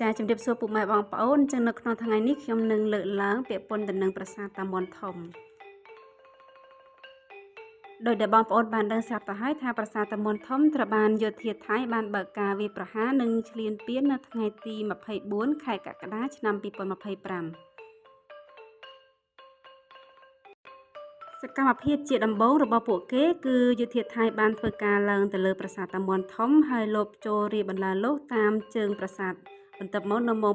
ចាជំរាបសួរពុកម៉ែបងប្អូនអញ្ចឹងនៅក្នុងថ្ងៃនេះខ្ញុំនឹងលើកឡើងពាក់ព័ន្ធទៅនឹងប្រាសាទតាមាន់ធំដោយដែលបងប្អូនបានដឹងស្រាប់ទៅហើយថាប្រាសាទតាមាន់ធំត្រូវបានយោធាថៃបានបើកការវាយប្រហារនិងឈ្លានពាននៅថ្ងៃទី24ខែកក្កដាឆ្នាំ2025សកម្មភាពជាដំបូងរបស់ពួកគេគឺយោធាថៃបានធ្វើការឡើងទៅលើប្រាសាទតាមាន់ធំហើយលបចូលរាយបន្លាលុះតាមជើងប្រាសាទបន្ទាប់មកនៅម៉ោង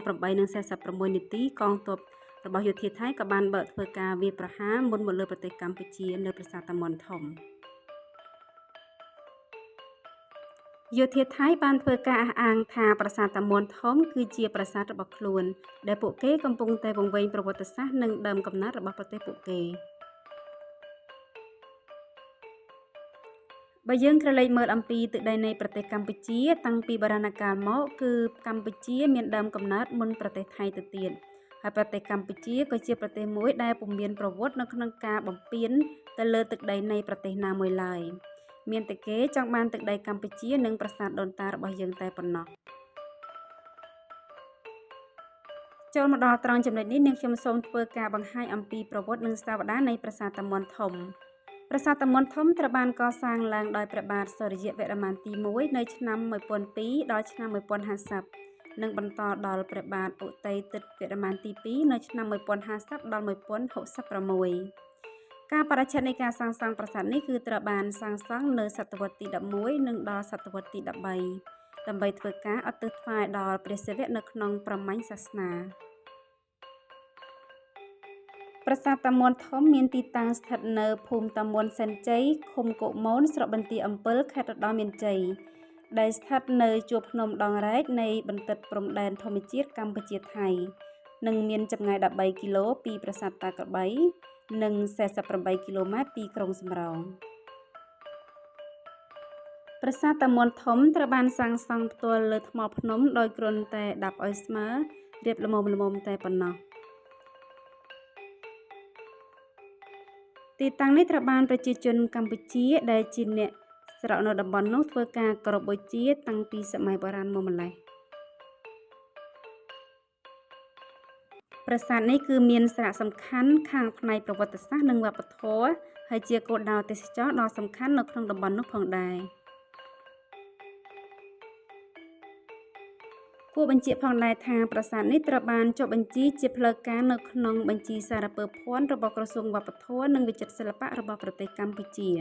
8:46នាទីកងទ័ពរបស់យោធាថៃក៏បានបើកធ្វើការវាយប្រហារមុនមកលើប្រទេសកម្ពុជានៅប្រាសាទតាមាន់ធំយោធាថៃបានធ្វើការអះអាងថាប្រាសាទតាមាន់ធំគឺជាប្រាសាទរបស់ខ្លួនដែលពួកគេកំពុងតែវង្វេងប្រវត្តិសាស្ត្រនិងដើមកំណើតរបស់ប្រទេសពួកគេបើយើងក្រឡេកមើលអំពីទឹកដីនៃប្រទេសកម្ពុជាតាំងពីបុរាណកាលមកគឺកម្ពុជាមានដើមកំណើតមុនប្រទេសថៃទៅទៀតហើយប្រទេសកម្ពុជាក៏ជាប្រទេសមួយដែលពុំមានប្រវត្តិនៅក្នុងការបំពានទៅលើទឹកដីនៃប្រទេសណាមួយឡើយមានតែគេចង់បានទឹកដីកម្ពុជានិងប្រាសាទដូនតារបស់យើងតែប៉ុណ្ណោះចូលមកដល់ត្រង់ចំណុចនេះនាងខ្ញុំសូមធ្វើការបង្ហាញអំពីប្រវត្តិនិងស្ថាបនានៃប្រាសាទតាមាន់ធំប្រាសាទតាមាន់ធំត្រូវបានកសាងឡើងដោយព្រះបាទសូរ្យវរ្ម័នទី1នៅឆ្នាំ1002ដល់ឆ្នាំ1050និងបន្តដល់ព្រះបាទឧទ័យទិត្យវរ្ម័នទី2នៅឆ្នាំ1050ដល់1066ការបរិច្ឆេទនៃការសាងសង់ប្រាសាទនេះគឺត្រូវបានសាងសង់នៅសតវត្សទី11និងដល់សតវត្សទី13ដើម្បីធ្វើការឧទ្ទិសថ្វាយដល់ព្រះសិវៈនៅក្នុងព្រហ្មញ្ញសាសនាប្រាសាទតាមាន់ធំមានទីតាំងស្ថិតនៅភូមិតាមាន់សែនជ័យឃុំគោកមនស្រុកបន្ទាយអំពិលខេត្តឧត្តរមានជ័យដែលស្ថិតនៅជួរភ្នំដងរែកនៃបន្ទាត់ព្រំដែនធម្មជាតិកម្ពុជាថៃនិងមានចម្ងាយ13គីឡូពីប្រាសាទតាក្របីនិង48គីឡូម៉ែត្រពីក្រុងសំរោងប្រាសាទតាមាន់ធំត្រូវបានសាងសង់ផ្ទាល់លើថ្មភ្នំដោយគ្រាន់តែដាប់ឲ្យស្មើរៀបល្មមៗតែប៉ុណ្ណោះទីតាំងនេះត្រូវបានប្រជាជនកម្ពុជាដែលជាអ្នកស្រុកនៅតំបន់នោះធ្វើការគោរពបូជាតាំងពីសម័យបុរាណមកម្ល៉េះប្រាសាទនេះគឺមានសារៈសំខាន់ខាងផ្នែកប្រវត្តិសាស្ត្រនិងវប្បធម៌ហើយជាគោលដៅទេសចរណ៍ដ៏សំខាន់នៅក្នុងតំបន់នោះផងដែរគួរបញ្ជាក់ផងដែរថាប្រាសាទនេះត្រូវបានចុះបញ្ជីជាផ្លូវការនៅក្នុងបញ្ជីសារពើភ័ណ្ឌរបស់ក្រសួងវប្បធម៌និងវិចិត្រសិល្បៈរបស់ប្រទេសកម្ពុជា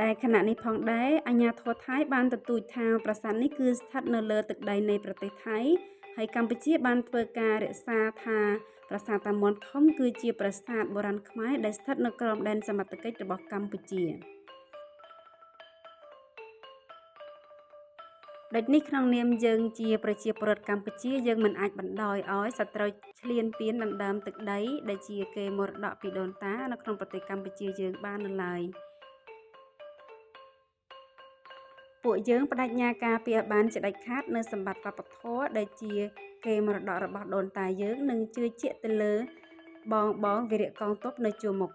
ដែលខណៈនេះផងដែរអាជ្ញាធរថៃបានទទូចថាប្រាសាទនេះគឺស្ថិតនៅលើទឹកដីនៃប្រទេសថៃហើយកម្ពុជាបានធ្វើការរក្សាថាប្រាសាទតាមាន់ធំគឺជាប្រាសាទបុរាណខ្មែរដែលស្ថិតនៅក្រោមដែនសមត្ថកិច្ចរបស់កម្ពុជាដូចនេះក្នុងនាមយើងជាប្រជាពលរដ្ឋកម្ពុជាយើងមិនអាចបណ្ដោយឲ្យសត្រូវឈ្លានពានដណ្ដើមទឹកដីដែលជាកេរមរតកពីដូនតានៅក្នុងប្រទេសកម្ពុជាយើងបាននៅឡើយពួកយើងប្តេជ្ញាការពារបានជាដាច់ខាតនៅសម្បត្តិវប្បធម៌ដែលជាកេរមរតករបស់ដូនតាយើងនិងជឿជាក់ទៅលើបងបងវីរៈកងទ័ពនៅជួរមុខ។